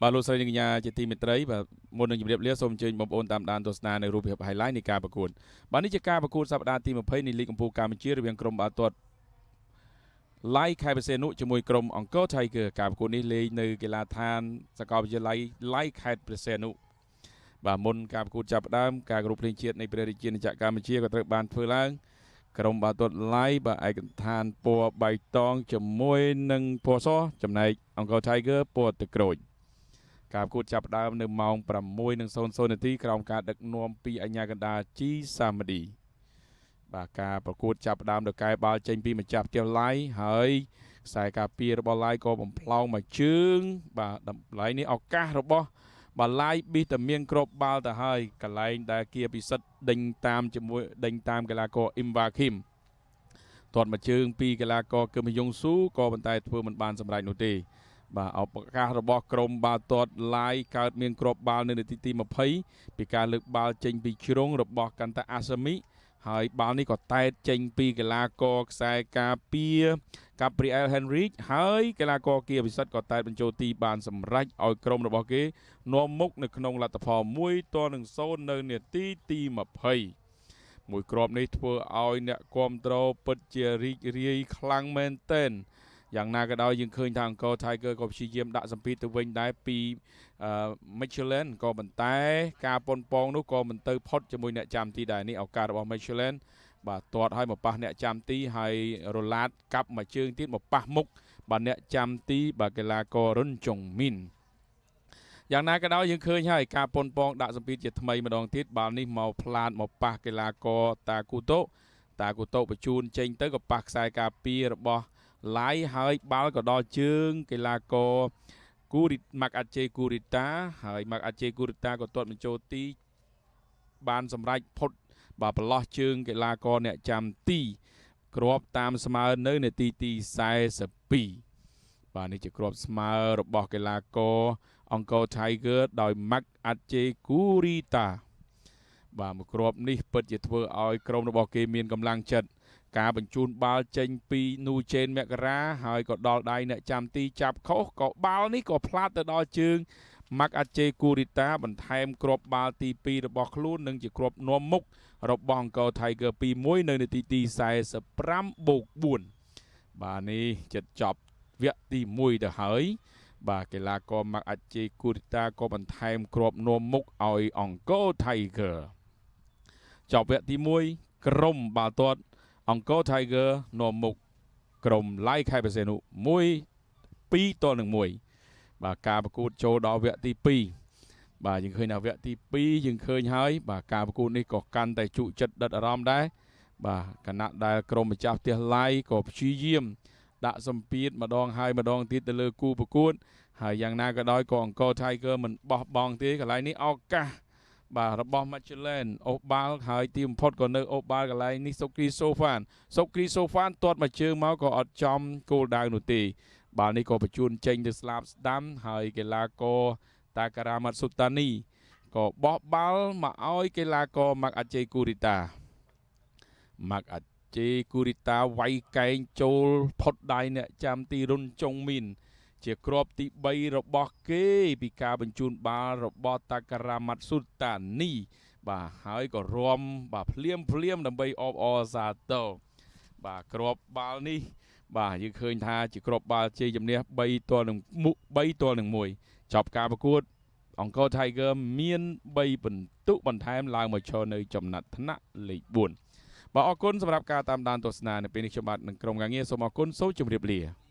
បាទលោកស្រីនិងកញ្ញាជាទីមេត្រីបាទមុននឹងជម្រាបលាសូមអញ្ជើញបងប្អូនតាមដានទស្សនានៅរូបភាព highlight នៃការប្រកួតបាទនេះជាការប្រកួតសប្តាហ៍ទី20នៃលីកកំពូលកម្ពុជារវាងក្រុមបាល់ទាត់ឡៃខេត្តព្រះសីហនុជាមួយក្រុមអង្គរ Tiger ការប្រកួតនេះលេងនៅកីឡាដ្ឋានសាកលវិទ្យាល័យឡៃខេត្តព្រះសីហនុបាទមុនការប្រកួតចាប់ផ្ដើមការគោរពភ្លេងជាតិនៃព្រះរាជាណាចក្រកម្ពុជាក៏ត្រូវបានធ្វើឡើងក្រុមបាល់ទាត់ឡៃបាទឯកដ្ឋានពណ៌បៃតងជាមួយនឹងពណ៌សចំណែកអង្គរ Tiger ពណ៌ទឹកក្រូចការប្រកួតចាប់ផ្ដើមនៅម៉ោង6:00នាទីក្រោមការដឹកនាំពីអាជ្ញាកណ្ដាលជីសាម៉ាឌីបាទការប្រកួតចាប់ផ្ដើមដោយកែបាល់ចេញពីម្ចាស់ផ្ទះឡៃហើយខ្សែការពាររបស់ឡៃក៏បំផ្លោងមកជើងបាទតម្លៃនេះឱកាសរបស់បាទឡៃប៊ីតែមានគ្រាប់បាល់ទៅហើយកន្លែងដែលគៀពិសិដ្ឋដេញតាមជាមួយដេញតាមកីឡាករអ៊ីមវ៉ាឃីមទាត់មកជើងពីកីឡាករគឹមយងស៊ូក៏ប៉ុន្តែធ្វើមិនបានសម្រេចនោះទេបាទឱកាសរបស់ក្រុមបាល់ទាត់ឡាយកើតមានគ្រាប់បាល់នៅនាទីទី20ពីការលើកបាល់ចេញពីជ្រុងរបស់កាន់តាអាសាមីហើយបាល់នេះក៏តែតចេញពីកីឡាករខ្សែការពារកាព្រីអែលហេនរីកហើយកីឡាករគៀពិសិដ្ឋក៏តែតបញ្ចូលទីបានសម្រេចឲ្យក្រុមរបស់គេនាំមុខនៅក្នុងលទ្ធផល1-0នៅនាទីទី20មួយគ្រាប់នេះធ្វើឲ្យអ្នកគាំទ្រពិតជារីករាយខ្លាំងមែនទែនយ៉ាងណាក៏ដោយយើងឃើញថាអង្គរ Tiger ក៏ព្យាយាមដាក់សម្ពាធទៅវិញដែរពី Michelin ក៏ប៉ុន្តែការប៉ុនប៉ងនោះក៏មិនទៅផុតជាមួយអ្នកចាំទីដែរនេះឱកាសរបស់ Michelin បាទទាត់ឲ្យមកប៉ះអ្នកចាំទីហើយរឡាតកាប់មួយជើងទៀតមកប៉ះមុខបាទអ្នកចាំទីបាទកីឡាកររុនចុងមីនយ៉ាងណាក៏ដោយយើងឃើញហើយការប៉ុនប៉ងដាក់សម្ពាធជាថ្មីម្ដងទៀតបាល់នេះមកផ្លាតមកប៉ះកីឡាករតាគូតូតាគូតូបញ្ជូនចេញទៅក៏ប៉ះខ្សែការពាររបស់ឡៃហើយបាល់ក៏ដល់ជើងកីឡាករគូរីម៉ាក់អាជេគូរីតាហើយម៉ាក់អាជេគូរីតាក៏ទាត់បញ្ចូលទីបានសម្រេចផុតបាទប្រឡោះជើងកីឡាករអ្នកចាំទីគ្រាប់តាមស្មើនៅនាទីទី42បាទនេះជាគ្រាប់ស្មើរបស់កីឡាករអង្គរ Tiger ដោយម៉ាក់អាជេគូរីតាបាទមួយគ្រាប់នេះពិតជាធ្វើឲ្យក្រុមរបស់គេមានកម្លាំងចិត្តការបញ្ជូនបាល់ចេញពីនូជេនមករាហើយក៏ដល់ដៃអ្នកចាំទីចាប់ខុសក៏បាល់នេះក៏ផ្លាតទៅដល់ជើងម៉ាក់អាជេគូរីតាបន្ថែមគ្រាប់បាល់ទី2របស់ខ្លួននិងជាគ្រាប់នាំមុខរបស់អង្គរ Tiger 2-1នៅនាទីទី45បូក4បាទនេះចិត្តចប់វគ្គទី1ទៅហើយបាទកីឡាករម៉ាក់អាជេគូរីតាក៏បន្ថែមគ្រាប់នាំមុខឲ្យអង្គរ Tiger ចប់វគ្គទី1ក្រុមបាល់ទាត់អង្គរ Tiger នាំមុខក្រុមឡៃខេត្តព្រះសីហនុ1 2-1បាទការប្រកួតចូលដល់វគ្គទី2បាទយើងឃើញថាវគ្គទី2យើងឃើញហើយបាទការប្រកួតនេះក៏កាន់តែជក់ចិត្តដិតអារម្មណ៍ដែរបាទគណៈដែលក្រុមម្ចាស់ផ្ទះឡៃក៏ព្យាយាមដាក់សម្ពាធម្ដងហើយម្ដងទៀតទៅលើគូប្រកួតហើយយ៉ាងណាក៏ដោយក៏អង្គរ Tiger មិនបោះបង់ទេកន្លែងនេះឱកាសបាទរបស់ Michelin អូសបាល់ហើយទីបំផុតក៏នៅអូសបាល់កន្លែងនេះសុគ្រីសូហ្វានសុគ្រីសូហ្វានទាត់មកជើងមកក៏អត់ចំគោលដៅនោះទេបាល់នេះក៏បញ្ជូនចេញទៅស្លាបស្ដាំហើយកីឡាករតាការ៉ាម៉ាត់ស៊ូតានីក៏បោះបាល់មកឲ្យកីឡាករម៉ាក់អាជេគូរីតាម៉ាក់អាជេគូរីតាវាយកែងចូលផុតដៃអ្នកចាំទីរុនចុងមីនជាគ្រាប់ទី3របស់គេពីការបញ្ជូនបាល់របស់តាការ៉ាម៉ាត់ស៊ូតានីបាទហើយក៏រំបាទភ្លាមភ្លាមដើម្បីអបអរសាទរបាទគ្រាប់បាល់នេះបាទយើងឃើញថាជាគ្រាប់បាល់ជ័យជំនះ3-1ចប់ការប្រកួតអង្គរ Tiger មាន3ពិន្ទុបន្ថែមឡើងមកឈរនៅចំណាត់ថ្នាក់លេខ4បាទអរគុណសម្រាប់ការតាមដានទស្សនានៅពេលនេះខ្ញុំបាទនិងក្រុមការងារសូមអរគុណសូមជម្រាបលា